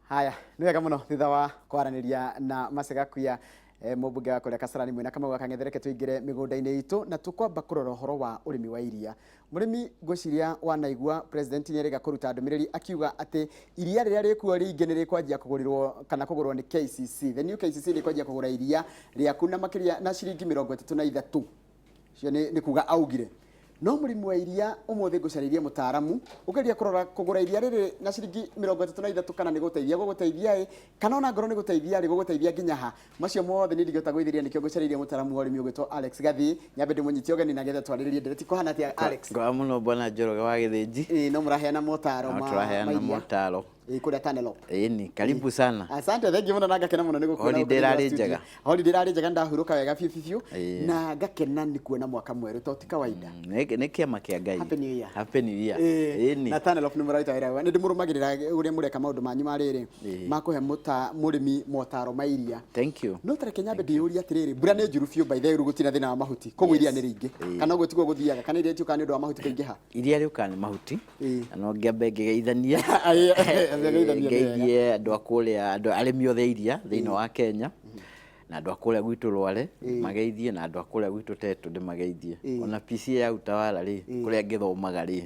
Haya, nĩ wega mũno thutha wa kwaranĩria na Masega Kuya, mũmbunge wa kũrĩa Kasarani mwena Kamau wa Kang'ethe. Reke tũingĩre mĩgũnda-inĩ itũ na tũkwamba kũrora ũhoro wa ũrĩmi wa iria. Mũrĩmi, ngwĩciria wanaigua president nĩ erĩga kũruta ndũmĩrĩri akiuga atĩ iria rĩrĩa rĩkuo rĩingĩ nĩ rĩkwanjia kũgũrĩrwo kana kũgũrwo nĩ KCC. The new KCC nĩ kwanjia kũgũra iria rĩaku na makĩria na ciringi 33. Cio nĩ kuga augire. No mũrĩmi wa iria, ũmũthĩ ngũcarĩirie mũtaaramu ũgeria kũrora kũgũra iria rĩrĩ na ciringi 33 kana nĩ gũteithia gũgũteithia ĩ, kana ona ngorwo nĩ gũteithia rĩ, gũgũteithia nginya ha. Macio mothe nĩ ndingĩhota gwĩthĩria, nĩkĩo ngũcarĩirie mũtaaramu wa ũrĩmi ũgwĩtwo Alex Gathii. Nyambe ndĩmũnyitie ũgeni na getha twarĩrĩrie ndereti. Kũhana atĩa, Alex? Ngoa mũno, bwana Njoroge wa Gĩthĩnji. Ĩĩ, no mũraheana motaro No ma tũraheana iria. Motaro. Ĩĩ, kũrĩa Tanelop. Ĩni, karibu sana. Asante, thank you mũno na ngakena mũno nĩ gũkuona Holiday gũkũ thĩinĩ wa ĩrarĩ studio. njega. Holiday ĩrarĩ njega, ndahurũka wega biũ biũ biũ. Ĩĩ. Na ngakena nĩ kuona mwaka mwerũ to ti kawaida. Nĩ kĩama kĩa Ngai. Happy New Year. Happy New Year. Ĩĩ, Ĩni. na Tanelop nĩ mũraruta wĩra wega. Nĩ ndĩmũrũmagĩrĩra ũrĩa mũreka maũndũ manyu ma rĩrĩ ma kũhe mũrĩmi motaro ma iria. Thank you. No tareke nyambe ndĩyũrie atĩrĩrĩ, mbura nĩ njuru biũ by the way, rĩu gũtirĩ na thĩna wa mahuti, koguo iria nĩ rĩingĩ. Kana ũguo tiguo gũthiaga, kana iria rĩtiũkaga nĩ ũndũ wa mahuti kũingĩha? Iria rĩũkaga nĩ mahuti. Na no ngĩambe ngĩgeithania. Aye, geithania nĩ wega. Ngeithie andũ a kũrĩa, andũ arĩmi othe a iria thĩinĩ wa Kenya na andũ a kũrĩa gwitũ Rware mageithie, na andũ a kũrĩa gwitũ Tetu ndĩmageithie. Ona PCA ya Utawala rĩ, kũrĩa ngĩthomaga rĩ,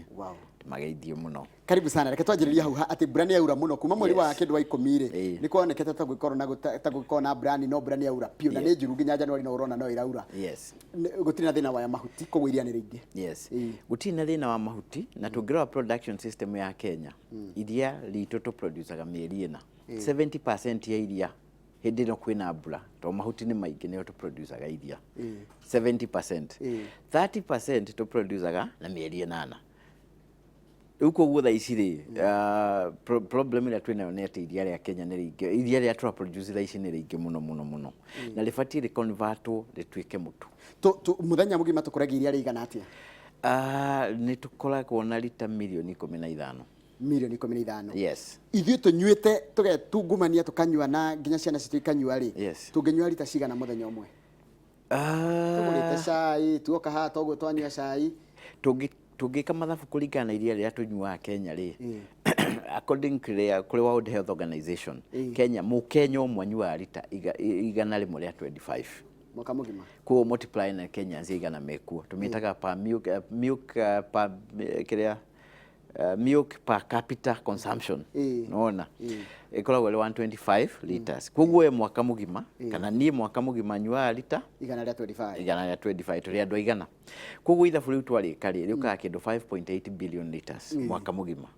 ndĩmageithie mũno. Karibu sana. Reke twanjĩrĩrie hau ha atĩ mbura nĩ yaura mũno kuma mweri wa kĩndũ wa 10 rĩ. Nĩ kuonekete ta gũgĩkorwo na ta gũgĩkorwo na mbura nini, no mbura nĩ yaura biũ na nĩ njuru nginya Januari no ũrona no ĩraura. Gũtirĩ na thĩna wa mahuti, koguo iria nĩ rĩingĩ. Yes. Gũtirĩ na thĩna wa mahuti, na tũngĩrora production system ya Kenya, iria ritũ tũproducaga mĩeri 4. 70% ya iria hĩndĩ ĩno kwĩna mbura, tondũ mahuti nĩ maingĩ, nĩyo tũproducaga iria. 70%. 30% tũproducaga na mĩeri 8. Rĩu koguo thaa ici rĩ, problem ĩrĩa twĩnayo nĩ atĩ iria rĩa Kenya nĩ rĩingĩ, iria rĩrĩa tũraproduce thaa ici nĩ rĩingĩ mũno mũno mũno, na rĩbatiĩ rĩconvertwo rĩtuĩke mũtu. Mũthenya mũgima tũkũragia iria rĩigana atĩa? Ah, nĩ tũkoragwo na rita mirioni 15. Mirioni 15? Yes. Ithuĩ tũnyuĩte tũgetungumania tũkanyua na nginya ciana citũ ikanyua rĩ, tũngĩnyua rita cigana mũthenya ũmwe? Tũgũrĩte cai, tuoka haha toguo twanyua cai. Tũngĩka mathabu kũringana na iria rĩrĩa tũnyuaga Kenya rĩ, according kũrĩ World Health Organization, Kenya, mũkenya ũmwe anyuaga rita 125 mwaka mũgima. Koguo multiply na Kenyans 100 mekuo, tũmĩtaga per milk, milk per kĩrĩa milk per capita consumption. Nona ĩkoragwo ĩrĩ 125 liters, koguo we mwaka mũgima kana niĩ mwaka mũgima nyuaga rita 125. 125, tũrĩ andũ 100. Koguo ithabu rĩu twarĩka rĩ, rĩũkaga kĩndũ 5.8 billion liters mwaka mũgima.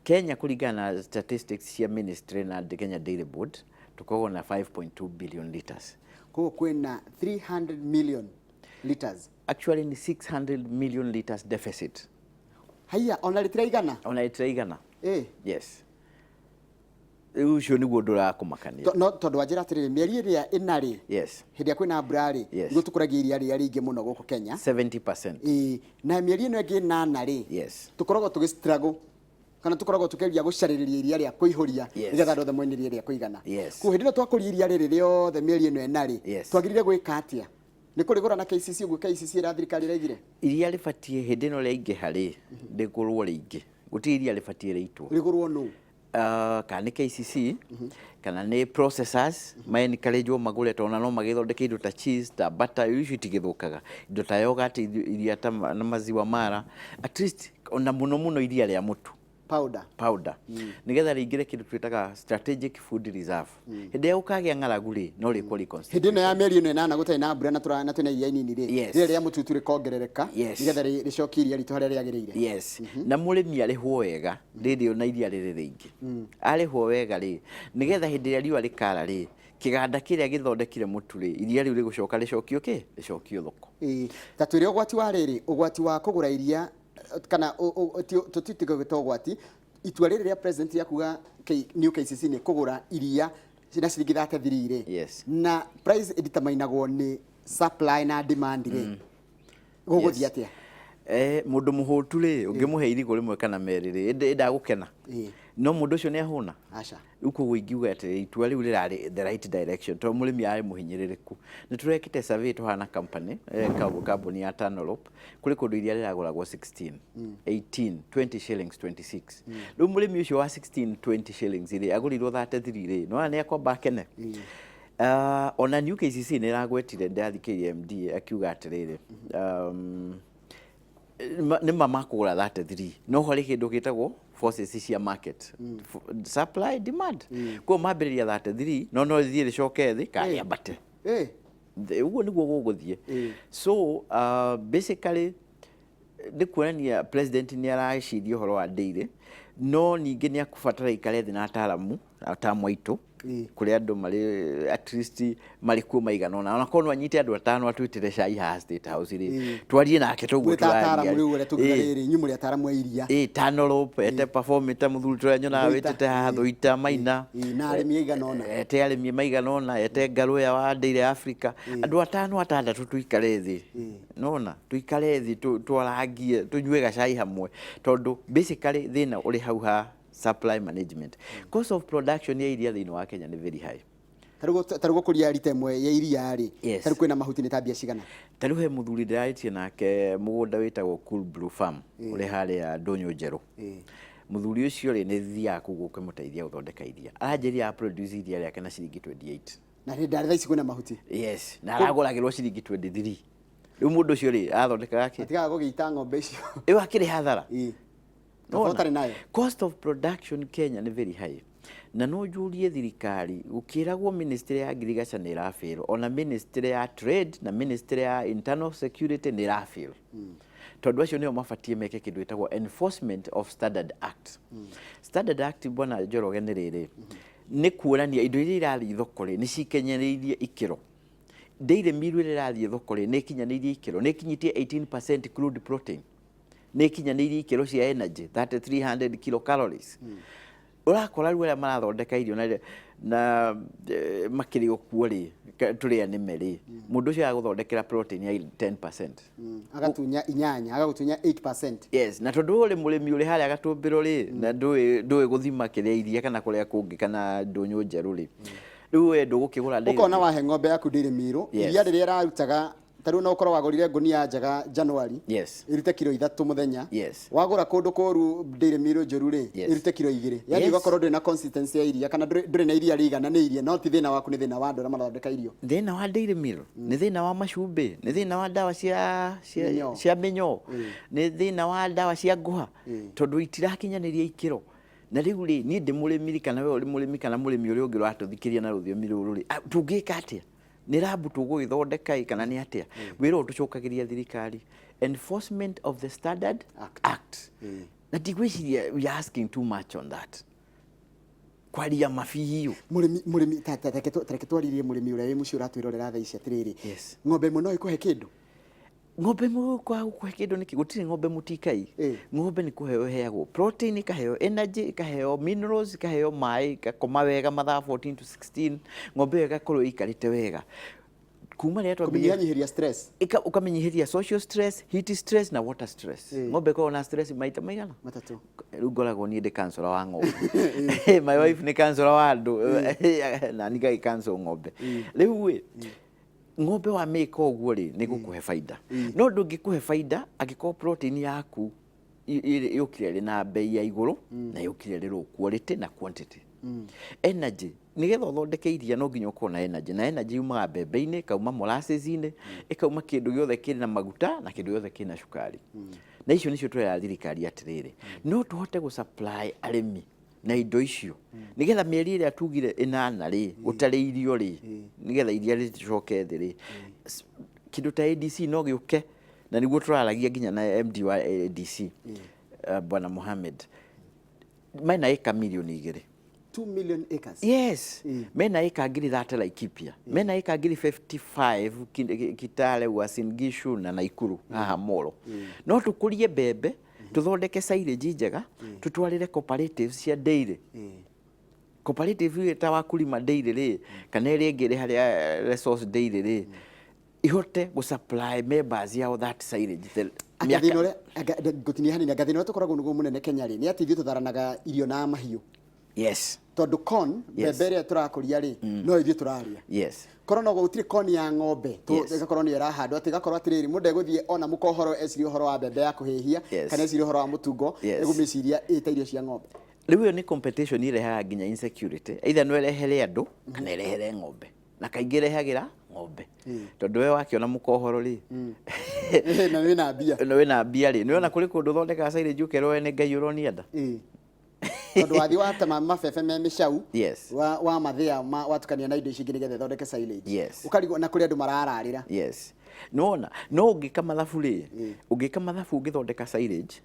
Kenya, kũringana na statistics cia ministry na Kenya Dairy Board, tũkoragwo na 5.2 billion liters. Koguo kwĩna 300 million liters. Actually ni 600 million liters deficit. Haiya, ona rĩtiraigana. Ona rĩtiraigana. Yes, rĩu ũcio nĩguo ũndũ ũrakũmakania. No tondũ wanjĩra atĩrĩrĩ, mĩeri ĩrĩa ĩna rĩ, hĩndĩ ĩrĩa kwĩna mbura rĩ, nĩguo tũkũragia iria rĩrĩa rĩingĩ mũno gũkũ Kenya. 70%. Ĩĩ, na mĩeri ĩno ĩngĩ 8 rĩ, tũkoragwo tũgĩ struggle kana tũkoragwo tũkĩgeria gũcarĩrĩria iria rĩa kũihũria nĩgetha andũ othe mone iria rĩa kũigana. Koguo hĩndĩ ĩno twakũria iria rĩrĩ rĩothe mĩeri ĩno 4 rĩ, twagĩrĩire gwĩka atĩa? Nĩ kũrĩgũra na KCC ũguo KCC ĩrĩa thirikari ĩraigire? Iria rĩbatiĩ hĩndĩ ĩno rĩaingĩha rĩ, rĩgũrwo rĩingĩ. Gũtirĩ iria rĩbatiĩ rĩitwo. Rĩgũrwo nũ? Kana nĩ KCC kana nĩ processors, ma encourage magũre, tondũ ona no magĩthondeke indo ta cheese, ta butter, icio itigĩthũkaga, indo ta yogurt, iria ta na maziwa mara, at least ona mũno mũno iria rĩa mũtu powder. Powder, nĩgetha rĩingĩre kĩndũ twĩtaga strategic food reserve. Hĩndĩ ĩrĩa gũkagĩa ng'aragu rĩ, no rĩkwo Hĩndĩ ĩno ya mĩeri ĩno 8 gũtarĩ na mbura na na twĩna iria inini rĩ, rĩrĩa rĩa mũtutu rĩkongerereka nĩgetha rĩcokie iria ritũ harĩa rĩagĩrĩire. Yes, na mũrĩmi arĩhwo wega rĩrĩ ona iria rĩrĩ rĩingĩ, arĩhwo wega rĩ, nĩgetha hĩndĩ ĩrĩa riũa rĩkara rĩ, kĩganda kĩrĩa gĩthondekire mũtu rĩ, iria rĩu rĩgũcoka rĩcokio kĩ, rĩcokio thoko. Ĩĩ, ta twĩre ũgwati wa rĩrĩ, ũgwati wa kũgũra iria kana tũtitige gwĩta ũgwati, itua rĩrĩ rĩa president rĩa kuga new KCC nĩ kũgũra iria na ciringi 33 rĩ, na price ĩditamainagwo nĩ supply na demand rĩ, gũgũthiĩ atĩa? Mũndũ mũhũtu rĩ, ũngĩmũhe irigũ rĩmwe kana merĩ rĩ, ĩndagũkena. No mũndũ ũcio nĩ ahũna. Aca. Rĩu koguo ingiuga atĩ itua rĩu rĩrarĩ the right direction tondũ mũrĩmi arĩ mũhinyĩrĩrĩku. Nĩ tũrekĩte survey tũhana company, kambuni ya Tanolope, kũrĩ kũndũ iria rĩragũragwo 16, 18, 20 shillings, 26. Rĩu mũrĩmi ũcio wa 16, 20 shillings rĩ, agũrĩirwo 33 rĩ, nĩwona nĩ akwamba akene. Ona new KCC nĩ ĩragwetire, ndĩrathikĩrĩria MD akiuga atĩrĩrĩ, nĩ ma makũgũra 33, no harĩ kĩndũ gĩtagwo forces cia market, supply demand. Koguo mambĩrĩria 33, no rĩthiĩ rĩcoke thĩ kana rĩambate. Ũguo nĩguo gũgũthiĩ. So basically nĩ kuonania president nĩ areciria ũhoro wa dairy, no ningĩ nĩ akũbatara ikare thĩ na ataaramu, ataaramu aitũ, kũrĩ andũ marĩ at least marĩ kuo maigana ũna, ona korwo no anyite andũ atano atwĩtĩre cai haha State House rĩ, twarie nake toguo. Gwĩta ataaramu rĩu ũrĩa tũngiuga rĩrĩ, inyuĩ mũrĩ ataaramu a iria. Ĩ, Tanolope ete performĩte, mũthuri tũrĩa nyonaga Thũita. wĩtĩte haha, Thũita Maina. Ĩ, na arĩmi aigana ũna. Ete arĩmi maigana ũna, ete Ngarũya wa Dairy Africa, andũ atano atandatũ, tuikare thĩ, nona tuikare thĩ, twarangie, tũnyue gacai hamwe, tondũ basically thĩna ũrĩ hau ha supply management. Cost of production ya iria thĩinĩ wa Kenya nĩ very high. Tarĩu gũkũria rita ĩmwe ya iria rĩ, tarĩu kwĩna mahuti nĩ ta mbia cigana? Ta rĩu he mũthuri ndĩrarĩtie nake mũgũnda wĩtagwo Cool Blue Farm, ũrĩ harĩa Ndũnyũ Njerũ. Mũthuri ũcio rĩ, nĩ thiaga kũu gũkĩmũteithia gũthondeka iria, aranjĩria produce iria rĩake na ciringi 28. Na nĩ ndarĩ thaa ici kwĩna mahuti. Yes, na aragũragĩrwo ciringi 23. Rĩu mũndũ ũcio rĩ, arathondekaga kĩ? Atigaga gũgĩita ng'ombe icio. Ĩyo akĩrĩ hathara. Kaba ũtarĩ nayo. Cost of production Kenya nĩ very high, na no njũrie thirikari, gũkĩragwo ministry ya agriculture nĩ ĩrafail, ona ministry ya trade na ministry ya internal security nĩ ĩrafail, tondũ acio nĩo mabatiĩ meke kĩndũ gĩtagwo enforcement of Standard Act. Standard Act, bwana Njoroge, nĩ rĩrĩ, nĩ kuonania indo iria irathiĩ thoko rĩ, nĩ cikinyanĩirie ikĩro. Dairy meal ĩrĩa ĩrathiĩ thoko rĩ, nĩ ĩkinyanĩirie ikĩro, nĩ ĩkinyĩtie 18% crude protein, nĩ ĩkinyanĩirie ikĩro cia energy 3300 kilocalories. Ũrakora rĩu arĩa marathondeka irio na makĩrĩ o kuo rĩ, tũrĩ anĩme rĩ, mũndũ ũcio agũthondekera protein ya 10%. Agatunya inyanya, agagũtunya 8%. Yes, na tondũ ũrĩ mũrĩmi ũrĩ harĩa Gatũmbĩro rĩ, na ndũĩ gũthima kĩrĩa iria kana kũrĩa kũngĩ kana Ndũnyũ Njerũ rĩ, rĩu we ndũgũkĩgũra dairy. Ũkona wahe ng'ombe yaku dairy meal, iria rĩrĩa ĩrarutaga, ta rĩu no ũkorwo wagũrire ngũnia njega January, ĩrute kiro 3 mũthenya. Wagũra kũndũ kũru dairy meal njũru rĩ, ĩrute kiro 2. Yani ũgakorwo ndũrĩ na consistency ya iria kana ndũrĩ na iria rĩigananĩirie, no ti thĩna waku, nĩ thĩna wa andũ arĩa marathondeka irio. Thĩna wa dairy meal nĩ thĩna wa macumbĩ, nĩ thĩna wa ndawa cia mĩnyoo. Cia mĩnyoo, nĩ thĩna wa ndawa cia ngũha, tondũ itirakinyanĩria ikĩro. Na rĩu rĩ, niĩ ndĩ mũrĩmi rĩ, kana we ũrĩ mũrĩmi, kana mũrĩmi ũrĩa ũngĩ ũratũthikĩria na rũthiomi rũrũ rĩ, tũngĩka atĩa? Nĩ rambu tũgũgĩthondeka ĩ, kana nĩ atĩa? Wĩra ũyũ tũcokagĩria thirikari, enforcement of the Standard Act. Act. Na ndigwĩciria we are asking too much on that, kwaria mabiũ. Mũrĩmi ta reke twaririe mũrĩmi ũrĩa wĩ mũciĩ ũratwĩrorera thaa ici atĩrĩrĩ, ng'ombe ĩmwe no ĩkũhe kĩndũ? Ng'ombe ĩmwe kwa gũkũhe kĩndũ nĩkĩ? Gũtirĩ ng'ombe mũtikai. Ng'ombe nĩ kũheo ĩheagwo protein, ĩkaheo energy, ĩkaheo minerals, ĩkaheo maĩ, ĩgakoma wega mathaa 14 to 16, ng'ombe ĩyo ĩgakorwo ĩikarĩte wega kuma rĩrĩa twambĩrĩirie. Kũmĩnyihanyihĩria stress. Ũkamĩnyihĩria social stress, heat stress na water stress. Ng'ombe ĩkoragwo na stress maita maigana? Matatũ. Rĩu ngoragwo niĩ ndĩ counselor wa ng'ombe, my wife nĩ counselor wa andũ, na niĩ ngagĩ counsel ng'ombe. Rĩu ĩ, ng'ombe wamĩka ũguo rĩ, nĩ gũkũhe baida, no ndũngĩkũhe baida angĩkorwo protein yaku yũkire ĩrĩ na bei ya igũrũ na yũkire ĩrĩ low quality na quantity. Energy, nĩgetha ũthondeke iria no nginya ũkorwo na energy, na energy yumaga mbembe-inĩ, ĩkauma molasses-inĩ, ĩkauma kĩndũ gĩothe kĩrĩ na maguta na kĩndũ gĩothe kĩna cukari. Na icio nĩcio twĩraga thirikari atĩrĩrĩ, no tũhote gũ supply arĩmi na indo icio nĩgetha mĩeri ĩrĩa tugire 8 rĩ, gũtarĩ irio rĩ, nĩgetha iria rĩcoke thĩ rĩ, kĩndũ ta ADC no gĩũke, na nĩguo tũraragia nginya na MD wa ADC, Bwana Mohamed, mena ĩka mirioni 2. 2 million acres. Yes. Mena ĩka 30,000 Laikipia, mena ĩka 55,000 Kitale, Uasin Gishu na Naikuru haha Molo. No tũkũrie mbembe, tũthondeke silage njega, tũtwarĩre cooperatives cia dairy. Cooperative ĩyo ta Wakulima Dairy rĩ, kana ĩrĩa ĩngĩ ĩrĩ harĩa Resource Dairy rĩ. Ihote gũ supply members yao that silage the Anga mĩaka- thĩna ũrĩa ngũtinia hanini, anga thĩna ũrĩa tũkoragwo naguo mũnene Kenya rĩ, nĩ atĩ ithuĩ tũtharanaga irio na mahiũ. Tondũ corn, mbembe ĩrĩa tũrakũria rĩ, no ithuĩ tũrarĩa. Korwo no gũtirĩ corn ya ng'ombe, ĩgakorwo nĩyo ĩrahandwo, atĩ ĩgakorwo atĩrĩrĩ, mũndũ egũthiĩ ona mũkohoro ecirie ũhoro wa mbembe ya kũhĩhia, kana ecirie ũhoro wa mũtungo, egũmĩciria ĩta irio cia ng'ombe. Rĩu ĩyo nĩ competition ĩrehaga nginya insecurity, either no ĩrehere andũ kana ĩrehere ng'ombe, na kaingĩ ĩrehagĩra ng'ombe, tondũ we wakĩona mũkohoro rĩ, Na wĩna mbia. Na wĩna mbia rĩ, nĩwona kũrĩ kũndũ ũthondekaga silage ũkerwo we nĩ Ngai ũronia nda. Tondũ wathiĩ watema mabebe me mĩcau, wa mathĩa, watukania na indo ici ingĩ nĩgetha ĩthondeke silage. Ũkarigwo na kũrĩ andũ marararĩra. Yes, nĩwona no ũngĩka mathabu rĩ, ũngĩka mathabu ũngĩthondeka silage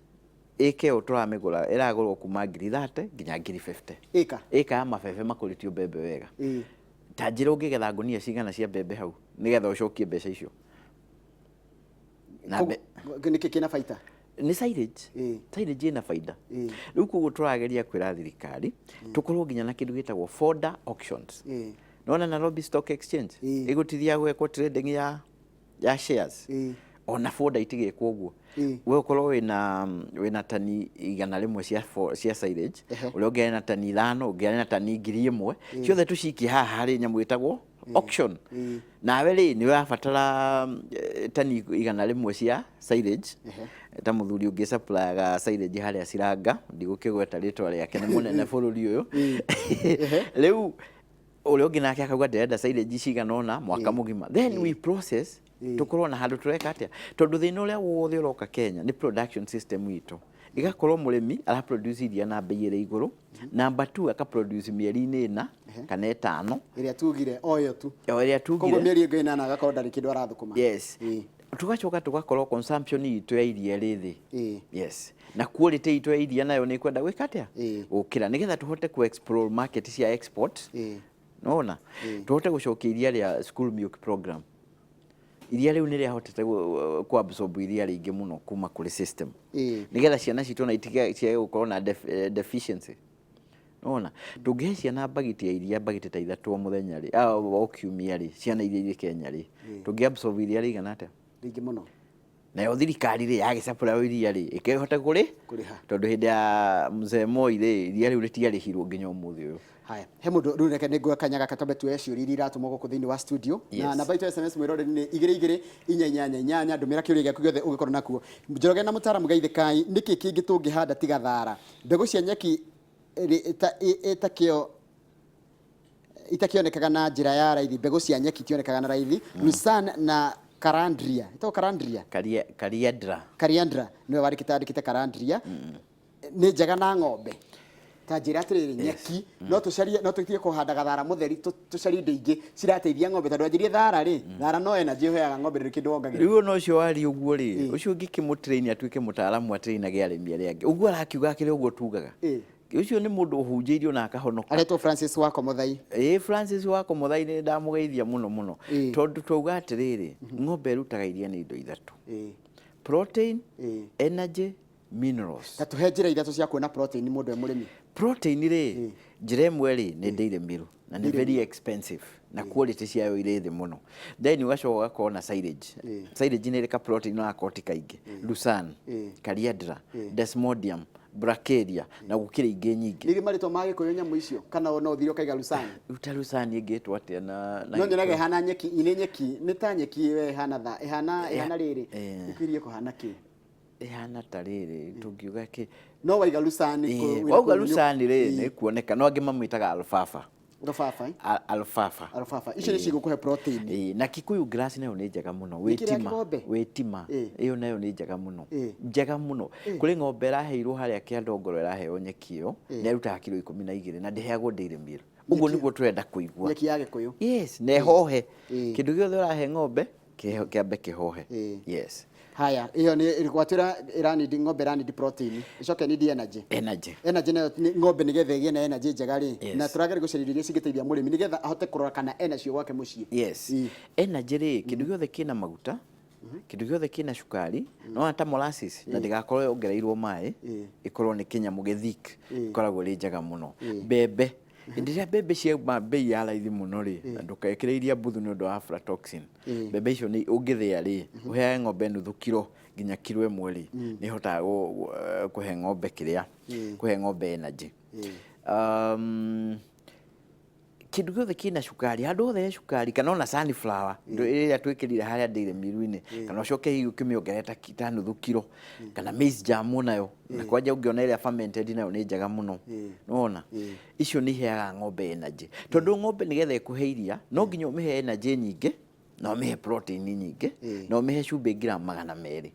ĩke ũũ, tũramĩgũra, ĩragũrwo kuma 30,000 nginya 50,000. Ĩka. Ĩka ya mabebe makũrĩtio mbembe wega. Ta njĩra ũngĩgetha ngũnia cigana cia mbembe hau nĩgetha ũcokie mbeca icio na Nĩkĩ kĩna baita? Nĩ silage. Silage ĩna baida. Rĩu koguo tũrageria kwĩra thirikari tũkorwo nginya na kĩndũ gĩtagwo fodder auctions. Nĩwona Nairobi Stock Exchange ĩgũtithia gwekwo trading ya shares, ona fodder itigĩkwo ũguo. We ũkorwo wĩna tani 100 cia silage, ũrĩa ũngĩ arĩ na tani 5, ũngĩ arĩ na tani 1000, ciothe tũcikie haha harĩ nyamũ ĩtagwo auction. Nawe rĩ, nĩ ũrabatara tani 100 cia silage, ta mũthuri ũngĩ supplyaga silage harĩa Ciranga, ndigũkĩgweta rĩtwa rĩake, nĩ mũnene bũrũri ũyũ. Rĩu ũrĩa ũngĩ nake akauga ndĩrenda silage cigana ũna mwaka mũgima, then we process, tũkorwo na handũ tũreka atĩa, tondũ thĩna ũrĩa wothe ũroka Kenya nĩ production system itũ, ĩgakorwo mũrĩmi ara produce iria na bei ĩrĩ igũrũ, number two aka produce mĩeri-inĩ 4 kana 5. Ĩrĩa tugire o ĩyo tu. O ĩrĩa Koguo tugire. mĩeri ĩngĩ 8 agakorwo ndarĩ kĩndũ arathũkũma. Yes. Tugacoka tũgakorwo consumption itũ ya iria ĩrĩ thĩ. Yes, na quality itũ ya iria nayo nĩ kwenda gwĩka atĩa? Gũkĩra, nĩgetha tũhote ku explore market cia export. Nona tũhote gũcokia iria rĩa school milk program, iria rĩu nĩ rĩahotete ku absorb iria rĩingĩ mũno kuma kũrĩ system, nĩgetha ciana citũ na itiga ciage gũkorwo na deficiency. Nona tũngĩhe ciana mbagiti ya iria, mbagiti ta 3 o mũthenya rĩ, o kiumia rĩ, ciana iria irĩ Kenya rĩ, tũngĩ absorb iria rĩigana atĩa? Rĩingĩ mũno. Nayo thirikari rĩ, yagĩcapũra iria rĩ, ĩkĩhote kũrĩ Kũrĩha. Tondũ hĩndĩ ya mzee Moi rĩ, iria rĩu rĩtiarĩhirwo nginya ũmũthĩ ũyũ. Haya, he mũndũ rĩu, reke nĩ nguoya kanya gaka twambe tuoye ciũria iria iratũmwo gũkũ thĩinĩ wa studio. Na namba itũ ya SMS, mwĩroreri, nĩ 22488. Ndũmĩra kĩũria gĩaku gĩothe ũngĩkorwo nakuo. Njoroge na mũtaaramu geithĩkai, nĩkĩ kĩngĩ tũngĩhanda tiga thara? Mbegũ cia nyeki ĩtakĩo itakĩonekaga na njĩra ya raithi, mbegũ cia nyeki itionekaga na raithi, Lucerne na Karandria, ĩtagwo Karandria. Kariandra. Kariandra nĩwe wandĩkĩte, andĩkĩte Karandria nĩ njega na ng'ombe. Ta njĩra atĩrĩrĩ, nyeki no tũcarie, no tũtige kũhandaga thara mũtheri, tũcarie indo ingĩ cirateithia ng'ombe, tondũ anjĩrie thara rĩ, thara no energy ĩheaga ng'ombe, ndũrĩ kĩndũ wongagĩrĩra. Rĩu ona ũcio waria ũguo rĩ, ũcio ũngĩkĩmũtrain atuĩke mũtaaramu atrainage arĩmi arĩa angĩ ũguo arakiuga akĩrĩ ũguo tugaga, ũcio nĩ mũndũ ũhunjĩirio na akahonoka. Aretwo Francis Wako Mũthai. Ĩĩ, Francis Wako Mũthai, nĩ ndamũgeithia mũno mũno. Tondũ twauga atĩrĩrĩ, ng'ombe ĩrutaga iria nĩ indo ithatũ: protein, energy, minerals. Ta tũhe njĩra ithatũ cia kuona protein mũndũ e mũrĩmi. Protein rĩ, njĩra ĩmwe rĩ nĩ dairy meal, na nĩ very expensive na quality ciayo irĩ thĩ mũno. Then ũgacoka ũgakorwo na silage. Silage nĩ ĩrĩ ka protein no gakorwo ti kaingĩ. Lucerne, Caliandra, Desmodium, Brachiaria na gũkĩrĩ ingĩ nyingĩ. Nĩ irĩ marĩtwa ma Gĩkũyũ nyamũ icio, kana no ũthire ũkaiga lucerne? Rĩu ta lucerne ĩngĩtwo atĩa na No nyonaga Gĩkũyũ? ĩhana nyeki, nĩ nyeki, nĩ ta nyeki ĩyo ĩhana tha ĩhana ĩhana rĩrĩ, ĩkwĩrie kũhana kĩ? Ĩhana ta rĩrĩ, tũngiuga kĩ? No waiga lucerne Wauga lucerne rĩ, nĩ kuoneka, no angĩ mamĩtaga alfalfa. Rũbaba, eh? Alfalfa. Alfalfa icio nĩ cigũkũhe protein. Ĩĩ, na Kikuyu grass nayo nĩ njega mũno. Nĩ kĩrĩa Wĩtima. kĩgombe? Wĩtima. Ĩyo nayo nĩ njega mũno. Njega mũno. Kũrĩ ng'ombe ĩraheirwo harĩa Kĩandongoro, ĩraheo nyeki ĩyo, nĩ ĩrutaga kiro 12 na ndĩheagwo dairy meal. Ũguo nĩguo tũrenda kũigua. Nyeki ya Gĩkũyũ. Yes, na ĩhohe. Kĩndũ gĩothe ũrahe ng'ombe kĩambe kĩhohe. Yes. Haya, ĩyo nĩ gwatwĩra ĩranidi, ng'ombe ĩranidi protein, ĩcoke nidi energy. Energy. Energy nayo ng'ombe nĩgetha ĩgĩe na energy njega rĩ, na tũrageria gũcaria indo iria cingĩteithia mũrĩmi nĩgetha ahote kũrora kana enacio gwake mũciĩ. Yes. Energy rĩ, kĩndũ gĩothe kĩna maguta, kĩndũ gĩothe kĩna cukari, no ta molasses, na ndĩgakorwo yongereirwo maĩ, ĩkorwo nĩ kĩnyamũ gĩ thick, ĩkoragwo ĩrĩ njega mũno. Mbembe. Hĩndĩ ĩrĩa mbembe ciauma mbei ya raithi mũno rĩ, na ndũkekĩre iria mbuthu nĩ ũndũ wa aflatoxin, mbembe icio nĩ ũngĩthĩa rĩ, ũheage ng'ombe nuthu kiro nginya kiro 1 rĩ, nĩ ĩhotaga kũhe ng'ombe kĩrĩa, kũhe ng'ombe energy. Kĩndũ gĩothe kĩna cukari, handũ hothe he cukari, kana ona sunflower ĩrĩa twĩkĩrire harĩa dairy meal-inĩ, kana ũcoke hihi ũkĩmĩongerere ta nuthu kiro, kana maize jam onayo, na kwanja ũngĩona ĩrĩa fermented nayo nĩ njega mũno. Nĩwona? Icio nĩ iheaga ng'ombe energy, tondũ ng'ombe nĩgetha ĩkũhe iria no nginya ũmĩhe energy nyingĩ, na ũmĩhe protein nyingĩ, na ũmĩhe cumbĩ ngiramu 200,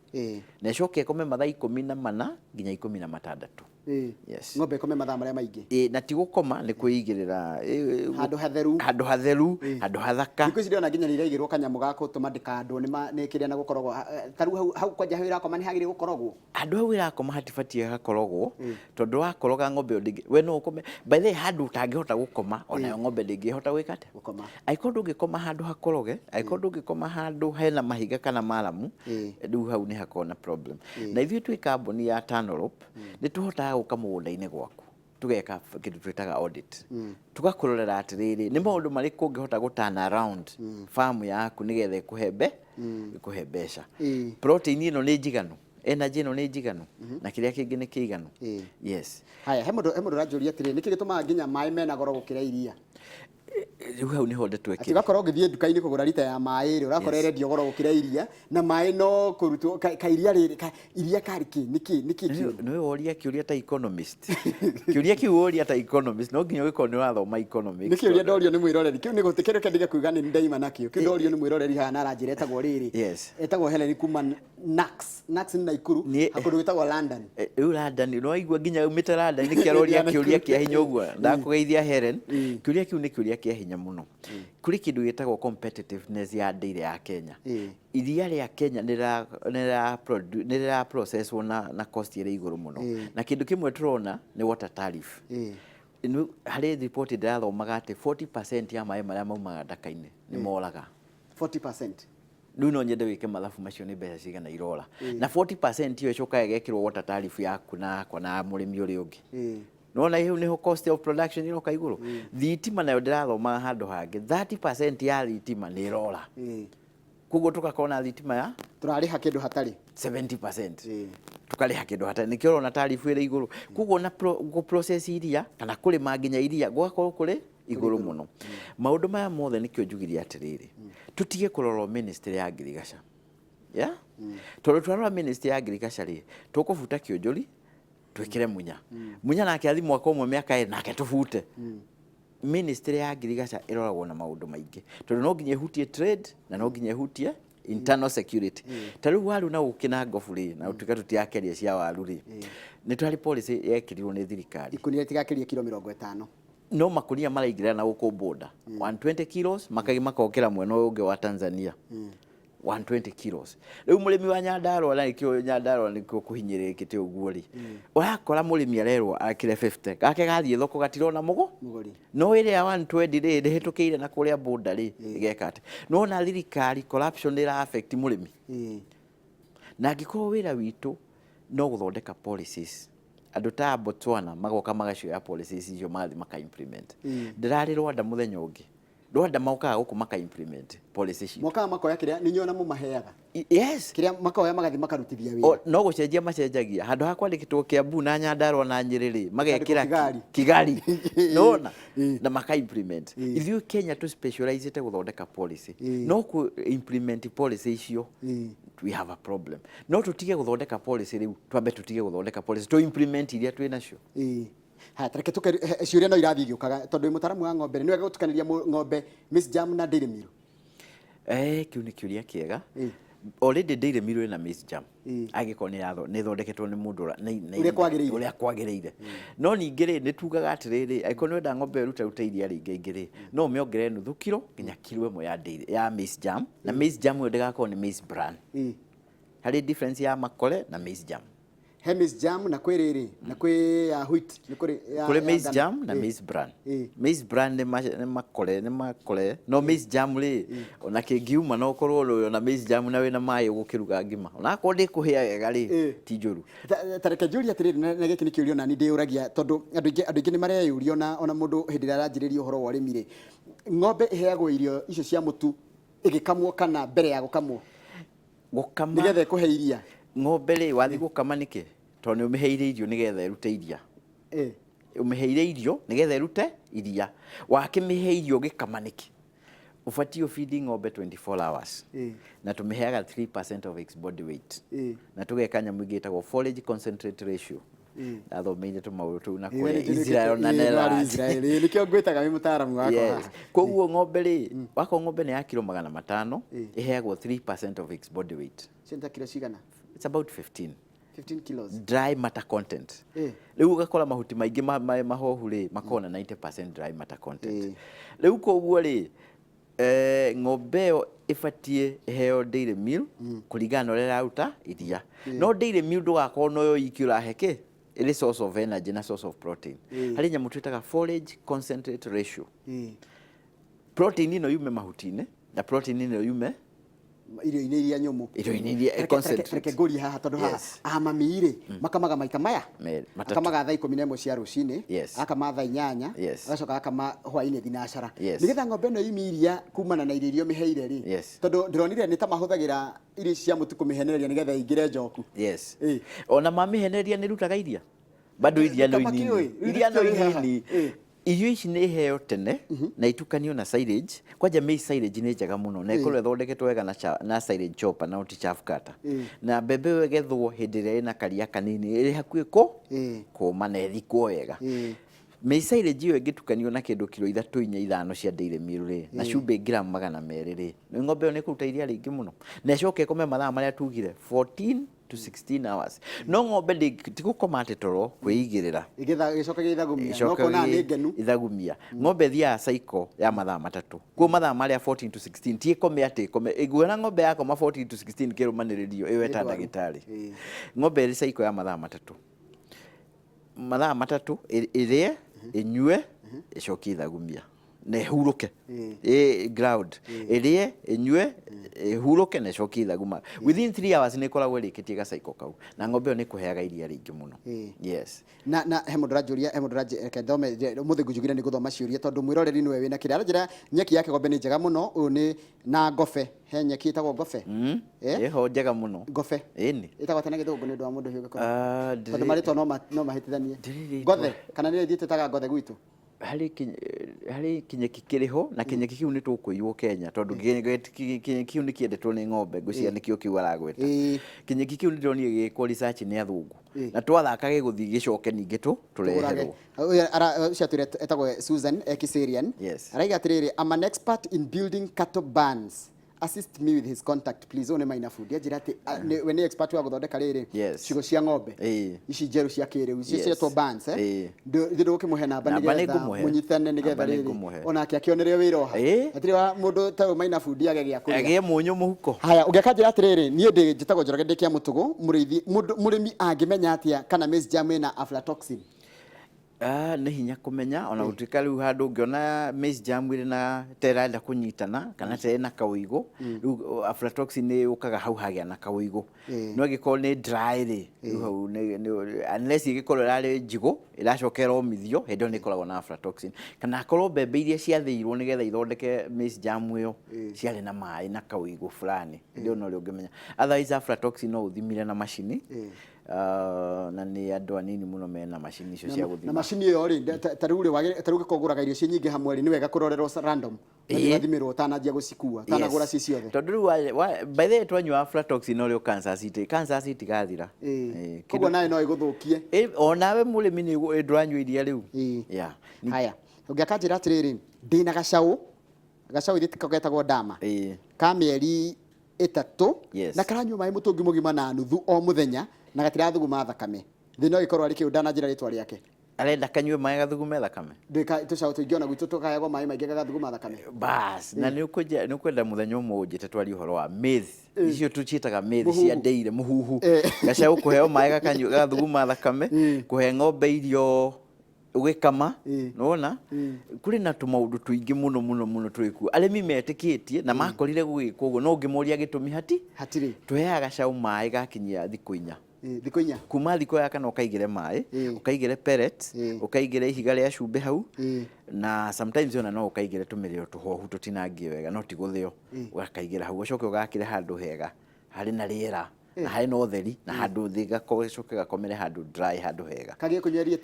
na ĩcoke ĩkome mathaa 14 nginya 16. Yes. Ng'ombe ĩkome mathaa marĩa maingĩ. Ĩ, na ti gũkoma, nĩ kwĩigĩrĩra handũ hatheru, handũ hatheru, handũ hathaka. Thikũ ici ndĩrona nginya nĩ iraigĩrwo kanyamũ ga gũtũma ndĩkandwo nĩ kĩrĩa na gũkorogwo. Ta rĩu hau kwanja hau ĩrakoma nĩ hagĩrĩire gũkorogwo? Handũ hau ĩrakoma hatibatiĩ hakorogwo, tondũ wakoroga ng'ombe ĩyo ndĩngĩ, we no ũkome by the way, handũ ũtangĩhota gũkoma onayo ng'ombe ndĩngĩhota gwĩka atĩa? Gũkoma. Angĩkorwo ndũngĩkoma handũ hakoroge, angĩkorwo ndũngĩkoma handũ hena mahiga kana maramu, rĩu hau nĩ hakoragwo na problem. Na ithuĩ twĩ kambuni ya Tanolope, nĩ tũhotaga gũka mũgũnda-inĩ gwaku, tũgeka kĩndũ twĩtaga audit, tũgakũrorera atĩrĩrĩ, nĩ maũndũ marĩkũ ũngĩhota gũ turn around farm yaku nĩgetha ĩkũhe mbeca. Protein ĩno nĩ njiganu, energy ĩno nĩ njiganu, na kĩrĩa kĩngĩ nĩ kĩiganu. Yes. Haya, he mũndũ ũranjũria atĩrĩrĩ, nĩkĩ gĩtũmaga nginya maĩ mena goro gũkĩra iria? Rĩu hau nĩho ndeto Atĩ ĩkĩrĩ. Ũgakorwo ũgĩthiĩ nduka-inĩ kũgũra rita ya maĩ rĩ, ũrakora ĩrendio goro gũkĩra iria, na maĩ no kũrutwo ka iria rĩrĩ ka iria karĩ kĩ nĩkĩ kĩũru? Nĩwe woria kĩũria ta economist. Kĩũria kĩu woria ta economist, no nginya ũgĩkorwo nĩ ũrathoma economics. Nĩ kĩũria ndorio nĩ mwĩroreri kĩu, nĩ gũtĩ kĩrĩa ndige kuga nĩ ndaima nakĩo. Kĩu ndorio nĩ mwĩroreri haha na aranjĩra etagwo rĩrĩ, etagwo Helen kuma Nax, Nax nĩ Naikuru, kũndũ gwĩtagwo London. Rĩu London nĩ waigua nginya umĩte London nĩkĩo aroria kĩũria kĩa hinya ũguo. Ndakũgeithia Helen, kĩũria kĩu nĩ kĩũria kĩa hinya mũno. Kũrĩ kĩndũ gĩtagwo competitiveness ya dairy ya Kenya. Iria rĩa Kenya nĩ rĩra processwo na cost ĩrĩ igũrũ mũno, na kĩndũ kĩmwe tũrona nĩ water tariff. Harĩ riboti ndĩrathomaga atĩ 40% ya maĩ marĩa maumaga ndaka-inĩ nĩ moraga. 40%? Rĩu no nyende wĩke mathabu macio, nĩ mbeca cigana irora, na 40% ĩyo ĩcokaga ĩgekĩrwo water tariff yaku na yakwa na mũrĩmi ũrĩa ũngĩ. Nona hau nĩho cost of production ĩroka igũrũ. Thitima nayo ndĩrathomaga handũ hangĩ 30% ya thitima nĩ ĩrora, koguo tũgakorwo na thitima ya Tũrarĩha kĩndũ hatarĩ. 70%. Tũkarĩha kĩndũ hatarĩ, nĩkĩo ũrona tarifu ĩrĩ igũrũ. Koguo na gũ process iria kana kũrĩma nginya iria gũgakorwo kũrĩ igũrũ mũno. Maũndũ maya mothe nĩkĩo njugire atĩrĩrĩ, tũtige kũrorwo ministry ya ngirigaca, yeah? Tondũ twarora ministry ya ngirigaca rĩ, tũkũbuta kĩũnjũri twĩkĩre Munya. Munya nake athi mwaka ũmwe, mĩaka 2, nake tũbute. Ministry ya ngirigaca ĩroragwo na maũndũ maingĩ, tondũ no nginya ĩhutie trade na no nginya ĩhutie internal security. Ta rĩu waru na ũkĩ na ngobu rĩ, na ũtuĩka tũtirakĩaria cia waru rĩ, nĩ twarĩ policy yekĩrirwo nĩ thirikari. Ikũnia rĩtigakĩrie kiro 50. No makunia maraingĩra na gũkũ boda 120 kilos, makagi makokĩra mwena ũyũ ũngĩ wa Tanzania 120 kilos. Rĩu mũrĩmi wa Nyandarũa, na nĩkĩo Nyandarũa nĩkĩo kũhinyĩrĩrĩkĩte ũguo rĩ, ũrakora mũrĩmi arerwo akĩre 50, gake gathiĩ thoko gatirona mũgo Mũgũri. No ĩrĩa ya 120 rĩ, ndĩhĩtũkĩire na kũrĩa boda rĩ, ĩgeka atĩ nĩwona thirikari corruption nĩ ĩra affect mũrĩmi. Na angĩkorwo wĩra witũ no gũthondeka policies, andũ ta Botswana magoka magacioya policies icio, magathiĩ maka implement. Ndĩrarĩ Rwanda mũthenya ũngĩ, Rwanda mokaga gũkũ maka implement policy citũ. Mokaga makoya kĩrĩa nĩ inyuĩ ona mũmaheaga. Yes. Kĩrĩa makoya magathiĩ makarutithia wĩra. No gũcenjia macenjagia, handũ ha kwandĩkĩtwo Kiambu na Nyandarua na Nyĩrĩ rĩ, magekĩra Kigali. Kigali, nona na maka implement. Ithuĩ Kenya tũ specializĩte gũthondeka policy, no kũ implement policy icio we have a problem. No tũtige gũthondeka policy rĩu, twambe tũtige gũthondeka policy, tũ implement iria twĩ nacio. Haya, tareke tũke ciũria no irathiĩ igĩũkaga, tondũ wĩ mũtaaramu wa ng'ombe, nĩ wega gũtukanĩria ng'ombe maize jam na dairy meal? Kĩu nĩ kĩũria kĩega. Already dairy meal ĩna maize jam, angĩkorwo nĩ ĩthondeketwo nĩ mũndũ Ũrĩa kwagĩrĩire. Ũrĩa kwagĩrĩire. No ningĩ rĩ, nĩ tugaga atĩrĩrĩ, angĩkorwo nĩ wenda ng'ombe ĩyo ĩrute iria rĩingĩ ingĩ rĩ, no ũmĩongerere nuthu kiro nginya kiro 1 ya dairy, ya maize jam, na maize jam ĩyo ndĩgakorwo nĩ maize bran. Harĩ difference ya makore na maize jam. He maize jam na kwĩ rĩrĩ na kwĩ ya wheat, nĩ kũrĩ kũrĩ ya maize ngano. jam na maize bran. Maize bran nĩ makore no maize jam rĩ, ona kĩngiuma no ũkorwo ũrĩ ona maize jam na wĩna maĩ ũgũkĩruga ngima, onakorwo ndĩkũhĩa wega rĩ, ti njũru. Ta reke njũrie atĩrĩrĩ, na gĩkĩ nĩ kĩũria onani ndĩyũragia, tondũ andũ aingĩ nĩ mareyũria, ona mũndũ hĩndĩ ĩrĩa aranjĩrĩria ũhoro wa ũrĩmi rĩ, ng'ombe ĩheagwo irio icio cia mũtu ĩgĩkamwo kana mbere ya gũkamwo? Gũkama. Nĩgetha ĩkũhe iria. Ng'ombe rĩ, wathiĩ gũkama nĩkĩ? Tondũ nĩ ũmĩheire irio nĩgetha ĩrute iria. Ũmĩheire irio nĩgetha ĩrute iria. Wakĩmĩhe irio ũgĩkama nĩkĩ? Ũbatiĩ ũbindi ng'ombe 24 hours. Na tũmĩheaga 3% of its body weight. Na tũgeka nyamũ ĩngĩ ĩtagwo forage concentrate ratio. Ndathomeire tũmaũndũ tũu na we kũrĩa nĩ Israel na nĩ warĩ Netherlands. Israel, nĩkĩo ngwĩtaga wĩ mũtaaramu wakwa Yes. haha. Koguo ng'ombe rĩ, wakorwo ng'ombe nĩ ya kiro 500, ĩheagwo 3% of its body weight. Cio nĩ ta kiro cigana? It's about 15. 15 kilos. Dry matter content. Rĩu ũgakora mahuti maingĩ mahohu rĩ, makoragwo na 90% dry matter content. Rĩu koguo rĩ, ng'ombe ĩyo ĩbatiĩ ĩheo dairy meal kũringana na ũrĩa ĩraruta iria. No dairy meal ndũgakorwo noyo iki ũrahe kĩ ĩrĩ source of energy na source of protein. Harĩ nyamũ twĩtaga forage concentrate ratio. Protein ĩno yume mahuti-inĩ na protein ĩno yume irio-inĩ iria nyũmũ. Irio-inĩ iria concentrate. Reke ngũrie haha, tondũ haha amami rĩ, makamaga maita maya. Merĩ, matatũ. Akamaga thaa 11 cia rũcinĩ, akama thaa 8, agacoka akama hwainĩ thinacara, nĩgetha ng'ombe ĩno yumie iria kumana na irio iria ũmĩheire rĩ, tondũ ndĩronire nĩ ta mahũthagĩra irio ici cia mũtu kũmĩhenereria nĩgetha ĩingĩre njoku. Yes. Ona mamĩhenereria nĩ ĩrutaga iria bado, iria no Kama inini. kĩũĩ, rĩu Iria no nĩkĩũĩ haha. inini. Irio ici nĩ iheo tene na itukanio na silage. Kwanja maize silage nĩ njega mũno na ĩkorwo ĩthondeketwo wega na silage chopper na ti chaff cutter. Na mbembe ĩyo ĩgethwo hĩndĩ ĩrĩa ĩna karia kanini, ĩrĩ hakuhĩ kũma na ĩthikwo wega. Maize silage ĩyo ĩngĩtukanio na kĩndũ kiro 3, 4, 5 cia dairy meal rĩ, na cumbĩ ngiramu 200 rĩ, ng'ombe ĩyo nĩ ĩkũruta iria rĩingĩ mũno na ĩcoke ĩkome mathaa marĩa tugire, 14 to 16 hours. No ng'ombe ti gũkoma atĩ toro kwĩigĩrĩra. Ĩgĩcokagia ithagumia, no Ĩcokagia kona nĩ ngenu. Ithagumia. Ng'ombe ĩthiaga cycle ya mathaa 3, kuo mathaa marĩa 14 to 16 ti ĩkome atĩ ĩkome. Ĩguona ng'ombe yakoma 14 to 16 kĩrũmanĩrĩrio, ĩyo eta Nĩ ndwaru. ndagĩtarĩ. Ng'ombe ĩrĩ cycle ya mathaa 3, mathaa 3, ĩrĩe, ĩnyue, ĩcokie ithagumia na ĩhurũke. Ĩ ground, ĩrĩe, ĩnyue, ĩhurũke na ĩcokie ithaguma. Within 3 hours nĩ ĩkoragwo ĩrĩkĩtie gacycle kau, na ng'ombe ĩyo nĩ ĩkũheaga iria rĩingĩ mũno. Yes. Na he mũndũ ũranjũria, he mũndũ ũranjĩ, reke thome ũmũthĩ. Ngũnjugire nĩ gũthoma ciũria tondũ mwĩroreri nĩwe wĩna kĩrĩa aranjĩra. Nyeki ya kĩgombe nĩ njega mũno. Ũyũ nĩ na ngobe, he nyeki ĩtagwo ngobe. Eh? Ĩho njega mũno. Ngobe Ĩni. Ĩtagwo atĩa na Gĩthũngũ, nĩ ũndũ wa mũndũ hiũ gĩkorwo? Ah, Tondũ marĩtwa no mahĩtithanie. Ndĩrĩ rĩtwa. Ngothe kana nĩ ithuĩ twĩtaga ngothe gwitũ? Harĩ kĩnyeki kĩrĩ ho, na kĩnyeki kĩu nĩ tũkũiywo Kenya, tondũ kĩnyeki kĩu nĩ kĩendetwo nĩ ng'ombe. Ngwĩciria nĩkĩo kĩu aragweta. Kĩnyeki kĩu nĩ ndĩronire gĩgĩkwo research nĩ athũngũ, na twathaka gĩgũthiĩ gĩcoke ningĩ tũreherwo. Ũyũ ũcio atwĩra etagwo Susan Kiserian. Araiga atĩrĩrĩ, "I'm an expert in building cattle barns, assist me with his contact, please." Ũyũ nĩ Maina Bundi, anjĩra atĩ we nĩ expert wa gũthondeka rĩrĩ ciugũ cia ng'ombe ici njerũ cia kĩrĩu, ici cietwo barns, eh? Ithuĩ ndũgũkĩmũhe namba? Namba nĩ Nĩgetha ngũmũhe. mũnyitane, nĩgetha Namba nĩ rĩrĩ ngũmũhe. onake akĩonere wĩra oha. Hatirĩ wa mũndũ ta ũyũ Maina Bundi age gĩa kũrĩa. Agĩe mũnyũ mũhuko. Haya, ũngĩakanjĩra atĩrĩrĩ, niĩ ndĩ njĩtagwo Njoroge, ndĩ kĩa mũtũgũ mũrĩithi. Mũndũ mũrĩmi angĩmenya atĩa kana maize jam ĩna aflatoxin? Ah, nĩ hinya kũmenya, ona gũtuĩka rĩu handũ ũngĩona maize jam ĩrĩ na ta ĩrenda kũnyitana kana ta ĩna kaũigũ, rĩu aflatoxin nĩ yũkaga hau hagĩa na kaũigũ. No ĩngĩkorwo nĩ dry rĩ, rĩu hau unless ĩngĩkorwo ĩrarĩ njigũ ĩracoka ĩromithio, hĩndĩ ĩyo nĩ ĩkoragwo na aflatoxin, kana akorwo mbembe iria ciathĩirwo nĩgetha ithondeke maize jam ĩyo ciarĩ na maĩ na kaũigũ fulani, hĩndĩ ĩyo norĩo ũngĩmenya. Otherwise aflatoxin no ũthimire na macini. Ah, na nĩ andũ anini mũno mena macini icio cia Na gũthima. Macini ĩyo rĩ, ta rĩu rĩ, ta rĩu gĩkorwo ũgũraga irio ciĩ nyingĩ hamwe rĩ, nĩ wega kũrorerwo random. Ũgathimĩrwo ũtananjia gũcikua, ũtanagũra ci ciothe. Tondũ rĩu by the way twanyua aflatoxin ũrĩa cancers itigathira. Koguo nawe no ĩgũthũkie. Onawe mũrĩmi nĩ ndũranyua iria rĩu. Yeah. Haya, ũngĩakanjĩra atĩrĩrĩ, ndĩna gacaũ, gacaũ ithe tiko getagwo ndama, ka mĩeri 3, na karanyua maĩ mũtũngi mũgima na nuthu o mũthenya na gatirathuguma thakame, thĩna ũgĩkorwo arĩ kĩũ? Ndananjĩra rĩtwa rĩake. Arenda kanyue maĩ gathugume thakame. Ndĩka tũcaũ tũingĩ ona gwitũ tũkaheagwo maĩ maingĩ gagathuguma thakame. Bas, na nĩ ũkwenja nĩ ũkwenda mũthenya ũmwe ũnjĩte twarie ũhoro wa myth icio tũciĩtaga myth cia Mũhuhu. ndĩire mũhuhu. Gacaũ kũheo maĩ gakanyua gagathuguma thakame, kũhe ng'ombe irio ũgĩkama, nĩwona kũrĩ na tũmaũndũ tũingĩ mũno mũno mũno tũrĩ kuo arĩmi metĩkĩtie na makorire gũgĩkwo ũguo, no ũngĩmoria gĩtũmi hati Hatirĩ. Tũheaga gacaũ maĩ gakinyia thikũ 4. Thikũ 4. Kuma thikũ ya kana ũkaigĩre maĩ, ũkaigĩre pellets, ũkaigĩre ihiga rĩa cumbĩ hau, na sometimes ona no ũkaigĩre tũmĩrĩo tũhohu tũtinangie wega no ti gũthĩo, ũgakaigĩra hau, ũcoke ũgakĩre handũ hega harĩ na rĩera na harĩ na ũtheri na handũ thĩ gacoke gakomere handũ dry, handũ hega. Kagĩe kũnyua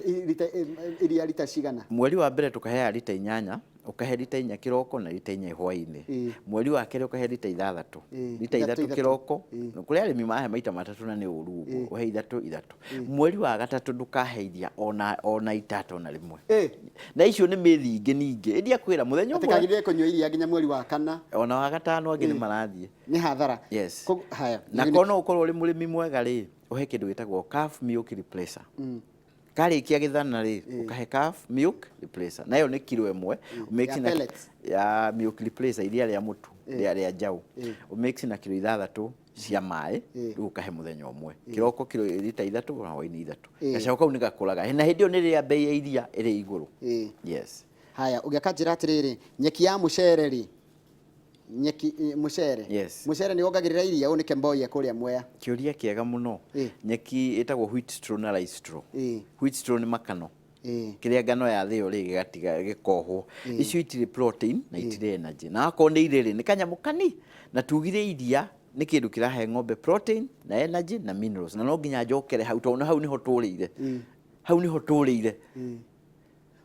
iria rita cigana? Mweri wa mbere tũkaheaga rita 8, ũkahe rita 4 kĩroko na rita 4 hwaĩ-inĩ. Mweri wa kerĩ ũkahe rita 6. Rita 3 3 3. Kĩroko. Kũrĩ arĩmi mahe maita matatũ na nĩ ũru ũguo, ũhe 3 3. Mweri wa gatatũ ndũkahe iria ona itata ona rĩmwe. Na icio nĩ mĩthi ingĩ ningĩ ĩndia kwĩra mũthenya Atĩ ũmwe kagĩrĩire kũnyua iria nginya mweri wa kana. Ona wa gatano angĩ nĩ marathiĩ. Nĩ hathara. Yes. Haya. Na korwo no ũkorwo ũrĩ mũrĩmi mwega rĩ, ũhe kĩndũ gĩtagwo calf milk replacer. Karĩkia gĩthana rĩ, ũkahe calf milk replacer, nayo nĩ kiro 1 ũmix Ya na pellets. Ya milk replacer, iria rĩa mũtu rĩa njaũ, ũmix na kiro 6 cia maĩ. Rĩu ũkahe mũthenya ũmwe, kĩroko kiro rita 3 na hwaĩ-inĩ 3. Gacaũ kau nĩ gakũraga na hĩndĩ ĩyo nĩ rĩrĩa mbei ya iria ĩrĩ igũrũ. Yes. Haya, ũngĩaka njĩra atĩrĩrĩ, nyeki ya mũcere rĩ, nyeki mũcere. Yes. Mũcere nĩ wongagĩrĩra iria? Ũyũ nĩ Kemboi kũrĩa Mwea. Kĩũria kĩega mũno. Nyeki ĩtagwo wheat straw na rice straw. Wheat straw nĩ makano, kĩrĩa ngano yathĩo rĩ, gĩgatiga gĩkohwo. Icio itirĩ protein na itirĩ energy, na akorwo nĩ irĩ rĩ, nĩ kanyamũ kani. Na tugire iria nĩ kĩndũ kĩrahe ng'ombe protein na energy na minerals, na no nginya njokere hau tondũ hau nĩho tũrĩire, hau nĩho tũrĩire.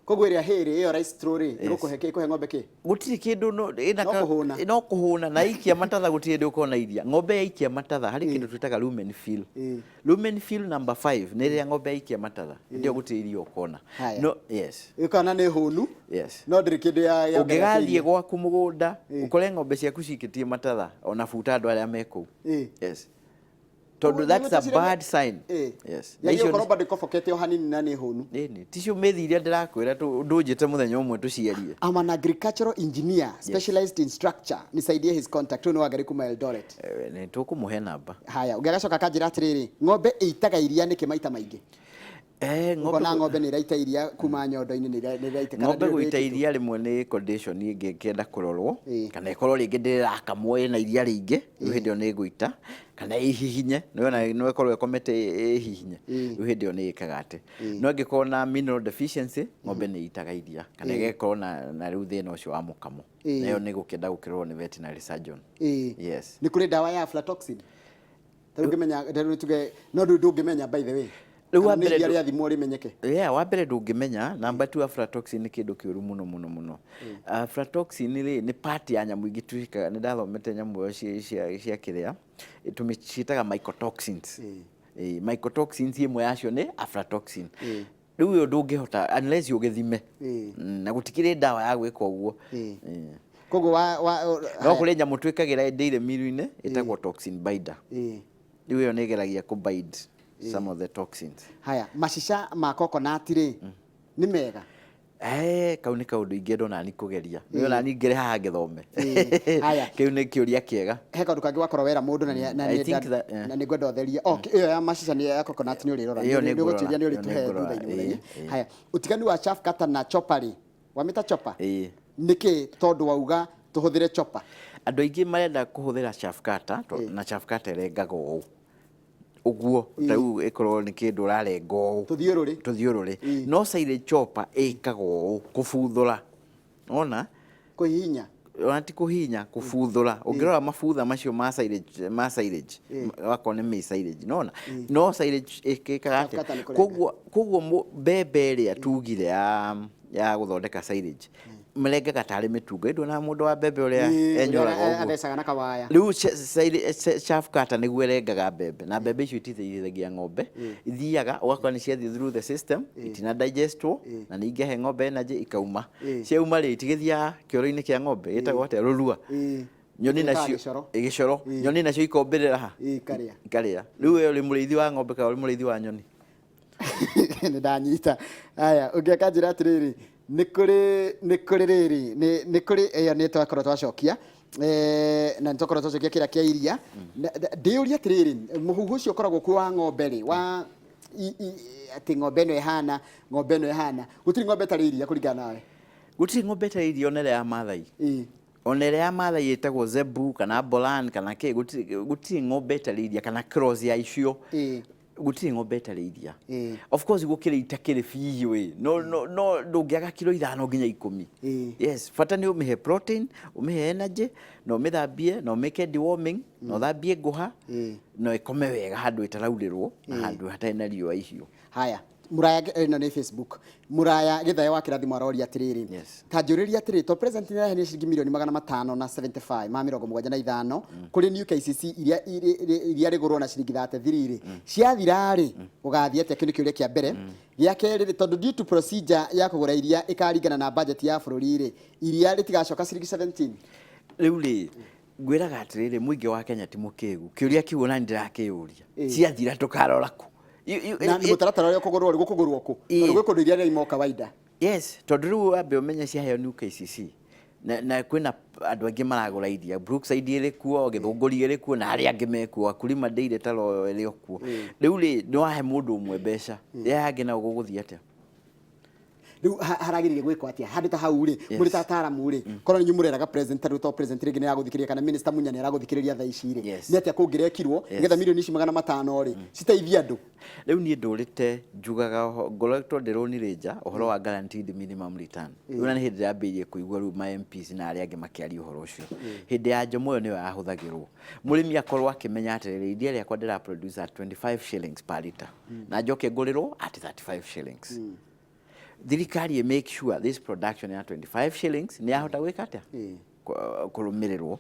Koguo ĩrĩa hĩrĩ ĩyo rice straw rĩ, ĩgũkũhe kĩ? Ĩkũhe ng'ombe kĩ? Gũtirĩ kĩndũ no ĩna No kũhũna. No kũhũna. Na ikia matatha gũtirĩ hĩndĩ ũkona iria. Ng'ombe yaikia matatha, harĩ kĩndũ twĩtaga rumen fill. Rumen fill number 5 nĩ rĩrĩa ng'ombe yaikia matatha, hĩndĩ ĩyo gũtirĩ iria ũkona. Haya. No yes. Ĩkona nĩ hũnu. Yes. No ndĩrĩ kĩndũ ya Ũngĩgathiĩ gwaku mũgũnda ũkore ng'ombe ciaku cikĩtie matatha, ona buta andũ arĩa me kũu. Yes, tondũ that's a bad sign. Yes. Na icio gũkorwo bado ĩkobokete o hanini na nĩ hũnu. Ĩni ticio mĩthi iria ndĩrakwĩra ndũnjĩte mũthenya ũmwe tũciarie. I'm an agricultural engineer specialized in structure, nisaidie his contact. Ũyũ nĩ Wangari kuma Eldoret. Nĩ tũkũmũhe namba. Haya, ũngĩ agacoka akanjĩra atĩrĩrĩ, ng'ombe ĩitaga iria nĩkĩ maita maingĩ? Ng'ombe Ũkona ng'ombe nĩ ĩraita iria kuma nyondo-inĩ, nĩ ĩraitĩka na Ng'ombe ndĩrĩ gũita ĩkĩtwo. iria rĩmwe nĩ condition ĩngĩ ĩngĩenda kũrorwo, kana ĩkorwo rĩngĩ ndĩrakamwo ĩna iria rĩingĩ, rĩu hĩndĩ ĩyo nĩ ĩgũita, kana ĩhihinye, nĩwona no ĩkorwo ĩkomete ĩhihinye, rĩu hĩndĩ ĩyo nĩ ĩkaga atĩ. No ĩngĩkorwo na mineral deficiency, ng'ombe nĩ ĩitaga iria, kana ĩgĩkorwo na rĩu thĩna ũcio wa mũkamo, nayo nĩ gũkĩenda gũkĩrorwo nĩ veterinary surgeon. Yes. Nĩ kũrĩ ndawa ya aflatoxin? Tarĩu ũngĩmenya, tarĩu tuge no rĩu ndũngĩmenya, by the way. Rĩu Kana wa nĩ mbere iria rĩathimwo rĩmenyeke. Yeah, wa mbere ndũngĩmenya. Number 2, aflatoxin nĩ kĩndũ kĩũru mũno mũno mũno. Aflatoxin rĩ, nĩ part ya nyamũ ingĩ tuĩkaga, nĩ ndathomete nyamũ ĩyo cia kĩrĩa tũmĩciĩtaga mycotoxins. Mycotoxins ĩmwe yacio nĩ aflatoxin. Rĩu ũyũ ndũngĩhota unless ũgĩthime. Na gũtikĩrĩ ndawa ya gwĩka ũguo. Koguo wa No kũrĩ nyamũ twĩkagĩra dairy mill-inĩ ĩtagwo toxin binder. Rĩu ĩyo nĩ ĩgeragia kũ bind some of the toxins. Haya, macica ma coconut rĩ, nĩ mega? Kau nĩ kaũndũ ingĩenda onani kũgeria. Nĩ onani ngĩre haha ngĩthome. Haya. Kĩu nĩ kĩũria kĩega. He kaũndũ kangĩ wakorwo wera mũndũ na nĩ- na I nĩ think that, yeah. na nĩ ngwenda ũtherie. Oh, ĩyo ya macica nĩ ya coconut nĩ ũrĩrora. Ĩyo nĩ Nĩ ũgũtuĩria nĩ ngũrora, ĩyo nĩ ũrĩtũhe ngũrora, thutha-inĩ mũthenya. Ĩĩ. Haya, ũtiganu wa chaff cutter na chopper rĩ, wamĩta chopper? Ĩĩ. Nĩkĩ tondũ wauga tũhũthĩre chopper? Andũ aingĩ marenda kũhũthĩra chaff cutter, na chaff cutter ĩrengaga ũũ ũguo, ta rĩu ĩkorwo nĩ kĩndũ ũrarenga ũũ. Tũthiũrũrĩ. Tũthiũrũrĩ. No silage chopper ĩkaga ũũ kũbuthũra, ona Kũhihinya. Ona ti kũhihinya, kũbuthũra. Ũngĩrora mabutha macio ma silage, ma silage, wakorwo nĩ maize silage, nona no silage ĩkaga Chaff atĩa? cutter nĩ kũrenga. Koguo mbembe ĩrĩa tugire ya gũthondeka silage, marengaga tarĩ mĩtungo. Ĩndĩ ona mũndũ wa mbembe ũrĩa enyoraga Ũrĩa ũguo. athecaga na kawaya. Rĩu chaff cutter nĩguo ĩrengaga mbembe, na mbembe icio ititeithagia ng'ombe, ithiaga ũgakora nĩ ciathiĩ through the system, itina digestwo na nĩ ingĩhe ng'ombe energy, ikauma. Ciauma rĩ, itigĩthiaga kĩoro-inĩ kĩa ng'ombe ĩtagwo atĩa, rũrua. Nyoni Ĩtaga nacio gĩcoro. Gĩcoro. Nyoni nacio ikombĩrĩra ha? Ikarĩa. Ikarĩa. Rĩu we ũrĩ mũrĩithi wa ng'ombe kana ũrĩ mũrĩithi wa nyoni? Nĩ ndanyita. Aya, ũngĩ akanjĩra atĩrĩrĩ, nĩ kũrĩ rĩrĩ, nĩ kũrĩ ĩyo nĩ twakorwo twacokia. Na nĩ twakorwo twacokia kĩrĩa kĩa iria. Ndĩyũria atĩrĩrĩ, mũhuhu ũcio ũkoragwo kuo wa ng'ombe rĩ, wa atĩ ng'ombe ĩno ĩhana, ng'ombe ĩno ĩhana. Gũtirĩ ng'ombe ĩtarĩ iria kũringana nawe? Gũtirĩ ng'ombe ĩtarĩ iria, ona ĩrĩa ya Maathai. Ona ĩrĩa ya Maathai ĩtagwo Zebu kana Bolan kana kĩ, gũtirĩ ng'ombe ĩtarĩ iria kana cross ya icio. Gũtirĩ ng'ombe ĩtarĩ iria. Of course gũkĩrĩ itakĩrĩ biũ ĩ, no ndũngĩaga kiro 5 nginya 10. Yes, bata nĩ ũmĩhe protein, ũmĩhe energy, na ũmĩthambie, na ũmĩke deworming, na ũthambie ngũha, na ĩkome wega handũ ĩtaraurĩrwo na handũ hatarĩ na riũa ihiũ. Haya, Muraya, ĩno nĩ Facebook. Muraya Gĩthae wa Kĩrathimo aroria atĩrĩrĩ, ta njũrĩria atĩrĩ, to president nĩ araheanire ciringi mirioni 575 ma 75 kũrĩ New KCC iria iria rĩgũrwo na ciringi 33 rĩ, ciathira rĩ, gũgathiĩ atĩa? Kĩu nĩ kĩũria kĩa mbere. Gĩa kerĩ rĩ, tondũ due to procedure ya kũgũra iria ĩkaringana na budget ya bũrũri rĩ, iria rĩtigacoka ciringi 17? Rĩu rĩ, ngwĩraga atĩrĩrĩ, mũingĩ wa Kenya ti mũkĩgu. Kĩũria kĩu ona niĩ ndĩrakĩyũria. Ciathira tũkarora kũ? Na mũtaratara ũrĩa ũkũgũrwo rĩ, gũkũgũrwo kũ? Tondũ gwĩ kũndũ iria rĩraima o kawaida. Yes, tondũ rĩu wambe ũmenye ciaheo New KCC na kwĩna andũ aingĩ maragũra iria. Brookside ĩrĩ kuo, Gĩthũngũri ĩrĩ kuo, na arĩa angĩ mekuo, Wakulima Dairy ta Royal ĩrĩ o kuo. Rĩu rĩ, nĩ wahe mũndũ ũmwe mbeca, aya angĩ nao gũgũthiĩ atĩa? Rĩu haragĩrĩire gwĩkwo atĩa handũ ta hau rĩ, mũrĩ ta ataaramu rĩ, korwo nĩ inyuĩ mũreraga president, tarĩu to president rĩngĩ nĩ aragũthikĩrĩria kana minister Munya nĩ aragũthikĩrĩria thaa ici rĩ, nĩ atĩa kũngĩrekirwo nĩgetha mirioni ici 500 rĩ citeithie andũ? Rĩu niĩ ndũrĩte njugaga ngoretwo ndĩrũnire nja ũhoro wa guaranteed minimum return. Rĩu na nĩ hĩndĩ ndĩrambĩrĩirie kũigua rĩu ma MPs na arĩa angĩ makĩaria ũhoro ũcio. Hĩndĩ ya Jomo ĩyo nĩyo yahũthagĩrwo. Mũrĩmi akorwo akĩmenya atĩrĩrĩ, iria rĩakwa ndĩra produce at 25 shillings per litre na njoke ngũrĩrwo at 35 shillings. Thirikari ĩ make sure this production ya 25 shillings nĩ yahota gwĩka atĩa? Kũrũmĩrĩrwo.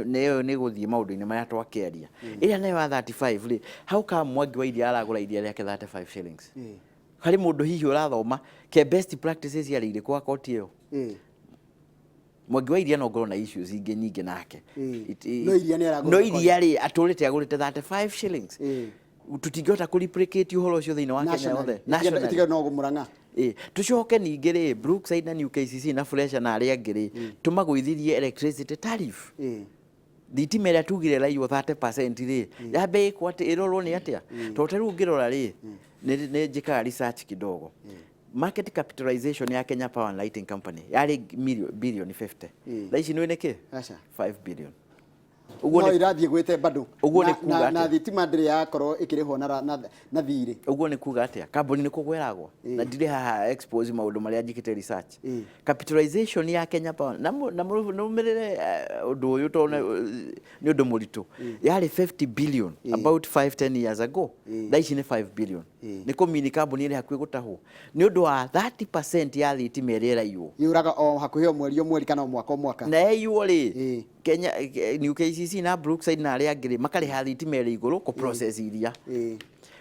Nĩyo nĩ gũthiĩ maũndũ-inĩ marĩa twakĩaria. Ĩrĩa nayo ya 35 rĩ, how come Mwangi wa Iria aragũra iria rĩake 35 shillings? Harĩ mũndũ hihi ũrathoma ke best practices yarĩ irĩkũ wa koti ĩyo? Mwangi wa Iria no ngorwo na issues ingĩ nyingĩ nake. No iria nĩ aragũra No iria rĩ, atũrĩte agũrĩte 35 shillings. Tũtingĩhota kũ replicate ũhoro ũcio thĩinĩ wa Kenya yothe. Nationally. Itiga no Mũrang'a. Ĩ, tũcoke ningĩ rĩ, Brookside na New KCC na Fresha na arĩa angĩ rĩ, tũmagũithirie electricity tariff. Thitima ĩrĩa tugire ĩraiywo 30% rĩ, yambe ĩkwo atĩ ĩrorwo nĩ atĩa? Tondũ ta rĩu ũngĩrora rĩ, nĩ njĩkaga research kidogo. Market capitalization ya Kenya Power and Lighting Company yarĩ bilioni 50. Thaa ici nĩ nĩkĩ? Aca. 5 billion. Ũguo no irathiĩ gwĩte bado. Ũguo nĩ kuga na thitima ndĩrĩ yakorwo ĩkĩrĩhwo na thirĩ. Ũguo nĩ kuga atĩa? Kambuni nĩ kũgwa ĩragwa. Na ndirĩ haha expose maũndũ marĩa njĩkĩte research. Capitalization ya Kenya Power na mũrũmĩrĩre ũndũ ũyũ tondũ nĩ ũndũ mũritũ. Yarĩ 50 billion about 5 10 years ago. Thaa ici nĩ 5 billion. Nĩ kũmini kambuni ĩrĩ hakuhĩ gũtahwo nĩ ũndũ wa 30% ya thitima ĩrĩa ĩraiywo. Yũraga o hakuhĩ o mweri o mweri kana o mwaka o mwaka. Na yaiywo rĩ, Kenya, New KCC na Brookside na arĩa angĩ rĩ, makarĩha thitima ĩrĩ igũrũ kũ process iria.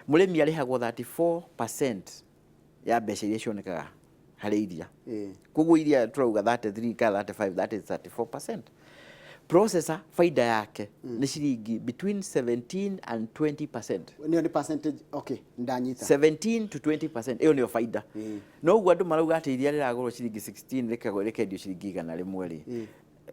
Mũrĩmi arĩhagwo 34% ya mbeca iria cionekaga harĩ iria. Koguo iria tũrauga 33 kana 35, that is 34%. Processor faida yake nĩ ciringi between 17 and 20%. Nĩyo nĩ percentage, okay, ndanyita. 17 to 20% ĩyo nĩyo faida. No ũguo andũ marauga atĩ iria rĩragũrwo ciringi 16 rĩkendio ciringi 100 rĩ,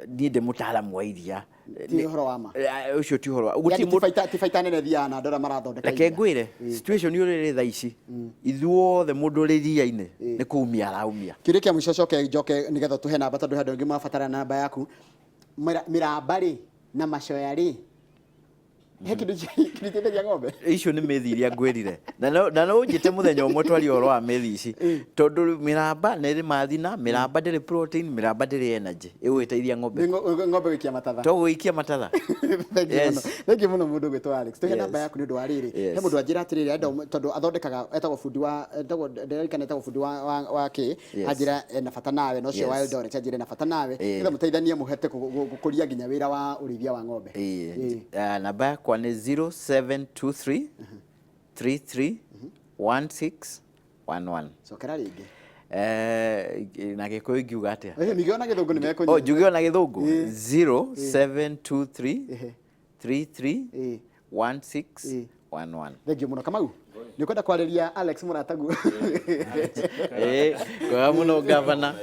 niĩ ndĩ mũtaaramu wa iria. Ti ũhoro wa ma. Ũcio ti ũhoro wa Yaani ti baita nene thiaga na andũ arĩa marathondeka Reke ngwĩre, situation ũrĩa ĩrĩ thaa ici, ithuothe mũndũ ũrĩ iria-inĩ nĩ kũumia araumia. Kĩũria kĩa mũico coke njoke nĩgetha ũtũhe namba tondũ he andũ aingĩ marabatara namba yaku. Mĩramba rĩ na macoya rĩ, he kĩndũ kĩriteithagia ng'ombe? Icio nĩ mĩthi iria ngwĩrire na no ũnjĩte mũthenya ũmwe twarie ũhoro wa mĩthi ici, tondũ rĩu mĩramba nĩ ĩrĩ mathina, mĩramba ndĩrĩ protein, mĩramba ndĩrĩ energy ĩgũgĩteithia ng'ombe. Nĩ ng'ombe gũikia matatha. To gũikia matatha. Thank you mũno. Thank you mũno mũndũ ũgwĩtwo Alex. Tũhe namba yaku nĩ ũndũ wa rĩrĩ. He mũndũ anjĩra atĩrĩrĩ, enda tondũ athondekaga, etagwo bundi wa, etagwo, ndĩrarikana etagwo bundi wa kĩ, anjĩra ena bata nawe, na ũcio wa Eldoret anjĩra ena bata nawe, nĩgetha mũteithanie mũhote gũkũria nginya wĩra wa ũrĩithia wa ng'ombe. Namba yakwa nĩ 0723 33 16 11. Cokera rĩngĩ. Na Gĩkũyũ ingiuga atĩa? Ningĩ ona Gĩthũngũ nĩ mekũnyita. Oh, njuge ona Gĩthũngũ? 0723 33 16 11. Thank you mũno Kamau. Nĩ ũkwenda kwarĩria Alex mũrataguo? Kwega mũno gavana.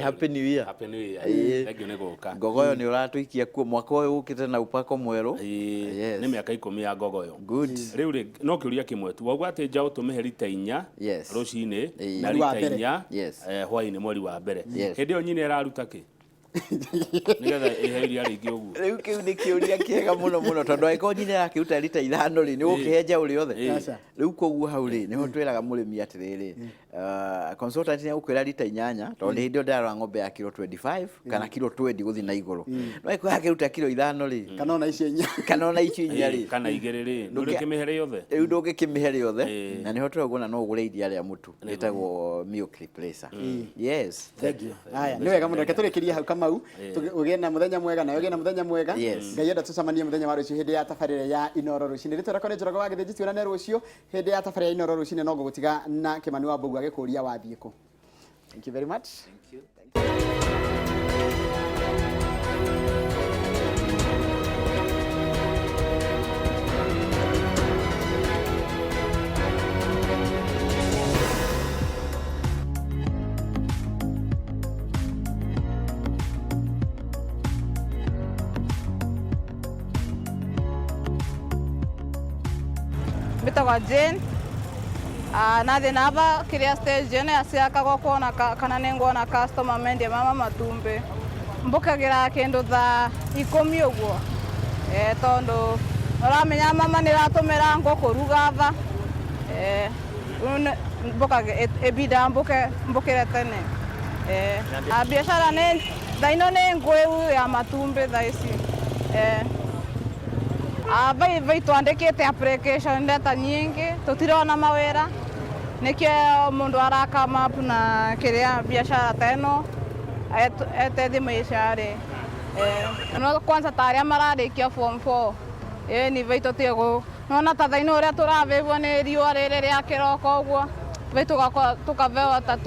Happy New Year. Happy New Year. Thank you nĩ gũka. Ngogoyo nĩ ũratũikia kuo mwaka ũyũ ũkĩte na upako mwerũ. Yes. Nĩ mĩaka 10 ya ngogoyo. Good. Rĩu rĩ no kĩũria kĩmwe tu. Wauga atĩ njaũ tũmĩhe rita 4 rũcinĩ na Mweri wa rita mbere. 4 Yes. hwaĩ-inĩ mweri wa mbere. Yes. Hĩndĩ ĩyo nyina ĩraruta kĩ? Nĩgetha ĩhe iria rĩingĩ ũguo. Rĩu kĩu nĩ kĩũria kĩega mũno mũno tondũ angĩkorwo nyina ĩrakĩruta rita 5 rĩ, nĩ gũkĩhe njaũ rĩothe. Aca. Rĩu koguo hau rĩ nĩho twĩraga mũrĩmi atĩrĩrĩ, consultant nĩ egũkwĩra rita 8 tondũ hĩndĩ ĩyo ndĩrarora ng'ombe ya kiro 25 kana kiro 20 gũthiĩ na igũrũ. No angĩkorwo yakĩruta kiro 5 rĩ, Kana ona icio 4. kana ona icio 4 rĩ, Kana 2 rĩ, ndũrĩkĩmĩhe rĩothe. Rĩu ndũngĩkĩmĩhe rĩothe, na nĩho tũrauga no ũgũre iria rĩa mũtu rĩtagwo milk replacer. Yes. Thank you. Haya, nĩ wega mũno. Reke tũrĩkĩrie hau Kamau. Ũgĩe na mũthenya mwega na ũgĩe na mũthenya mwega. Yes. Ngai enda tũcemanie mũthenya wa rũciũ hĩndĩ ya tabarĩra ya Inoro rũcinĩ. Rĩtwa rĩakwa nĩ Njoroge wa Gĩthĩnji, tuonane rũciũ hĩndĩ ya tabarĩra ya Inoro rũcinĩ. No ngũgũtiga na Kĩmani wa Mbũgua agĩkũria wathiĩ kũ. Thank you very much. Thank you. Mbitagwa Jane. Nathi nava kiria stage ino yaciakagwo kuona kana nĩnguona customer mendie mama matumbi mbukagira kindu thaa 10 uguo tondu uramenya mama nĩratumĩra ngũ kũruga tha rĩu ibinda mbukire tene biacara nĩ thaa ino nĩ ngũĩu ya matumbi thaa ici vai twandĩkĩte application ndeta nyingĩ tũtirona mawĩra nĩkĩo mũndũ arakama up na kĩrĩa biacara ta ĩno etethi maisha rĩ no kwanza ta arĩa mararĩkia form 4 ni vai tũtige nona ta thaa ino ũrĩa tũravĩvwo nĩ riũa rĩrĩ rĩa kĩroko ũguo vai tũkavewa ta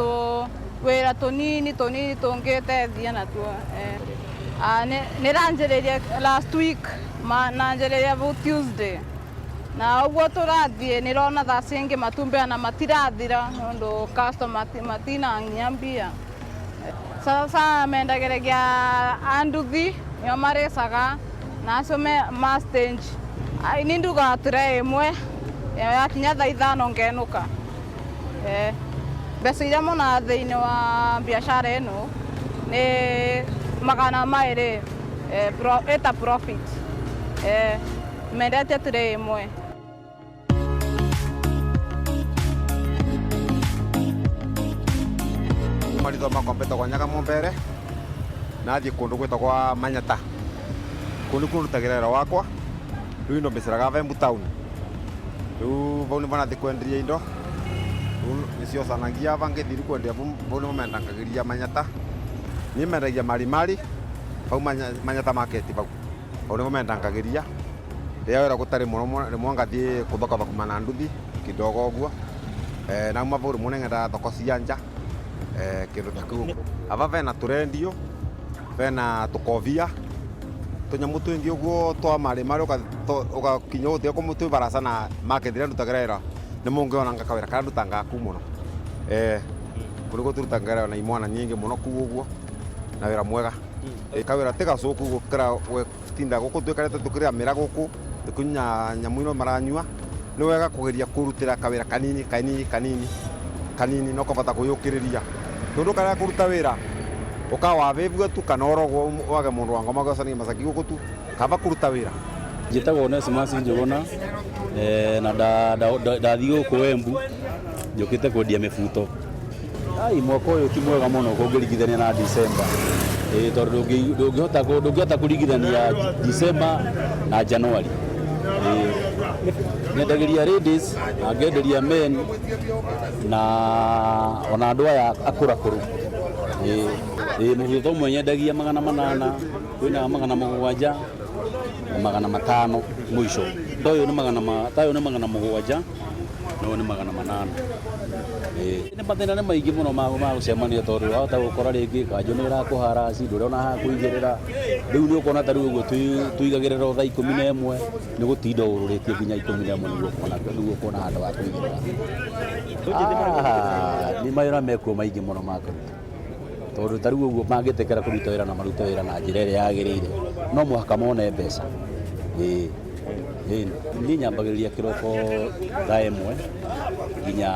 wĩra tũnini tũnini tũngĩtethia natuo nĩranjĩrĩirie last week nanjĩrĩria vu Tuesday na ũguo tũrathiĩ nĩrona thaa cingĩ matumbĩ ona matirathira nĩũndũ customer matinangia mbia. Sasa mendagĩrĩria anduthi nĩo marĩcaga na acio ma stage ni ndugaga tray ĩmwe yakinya thaa 5 ngenũka. Mbeca iria monaga thĩinĩ wa biacara ĩno nĩ 200 ĩta profit mendete tray ĩmwe. Marithwa makwa mbetagwo Nyaga Mumbere nathiĩ kũndũ gwĩtagwo Manyata kũu nĩkuo ndutagĩra wĩra wakwa rĩu indo mbiciraga Embu town rĩu vau nĩvo nathiĩ kwenderia indo rĩu nĩciocanagia ava ngĩthiĩ rĩu kwendia vau nĩvo mendangagĩria Manyata niĩ mendagia marimari vau Manyata market vau vau nĩvo mendangagĩria rĩrĩa wĩra gũtarĩ mũno rĩmwe ngathiĩ kũthokathokoma na nduthi kidogo ũguo nauma vau rĩmwe nĩng'endaga thoko cia nja kĩndũ ta kĩu ava vena tũrendio vena tũkovia tũnyamũ twĩngĩ ũguo twa marĩ ũgakinya ũtiga twĩ baraca na market ĩrĩa ndutagĩra wĩra nĩ mũngĩona kawĩra karĩa ndutangaga kuu mũno kũu nĩkuo tũrutangĩra wĩra na imwana nyingĩ mũno kuu ũguo na wĩra mwega kawĩra ti gacũku gũkĩra gũtinda gũkũ twĩkarĩte tũkĩrĩa mĩra gũkũ tũkĩnyua nyamũ ino maranyua nĩ wega kũgeria kũrutĩra kawĩra kanini kanini kanini kanini no kũbata kwĩyũkĩrĩria tondũ karĩa kũruta wĩra ũkawavĩvua tu kana ũrogwo wage mũndũ wa ngoma gwacania macaki gũkũ tu kaba kũruta wĩra. Njĩtagwo Onesmus Njũgũna na ndathiĩ gũkũ Embu njũkĩte kwendia mĩbuto. Ai mwaka ũyũ ti mwega mũno kũngĩringithania na December tondũ ndũngĩhota kũringithania December na January. Nyendagĩria ladies na ngenderia men na ona andũ aya akũrakũrũ. Mũbuto ũmwe nyendagia 800 kwĩna 700 na 500 mũico. Ta ũyũ nĩ 700 na ũyũ nĩ 800. Nĩ mathĩna nĩ maingĩ mũno ma gũcemania tondũ wahota gũkora rĩngĩ kanjũ nĩ ĩrakũharaci, ndũrĩ ona ha kũigĩrĩra. Rĩu nĩ ũkuona ta rĩu ũguo tũigagĩrĩra o thaa 11, nĩ gũtinda ũrũrĩtie nginya 11 nĩguo kuona handũ ha kũigĩrĩra. Nĩ mawĩra mekuo maingĩ mũno ma kũruta, tondũ ta rĩu ũguo mangĩtĩkĩra kũruta wĩra na marute wĩra na njĩra ĩrĩa yagĩrĩire, no mũhaka mone mbeca. Ĩĩ, niĩ nyambagĩrĩria kĩroko thaa 1 nginya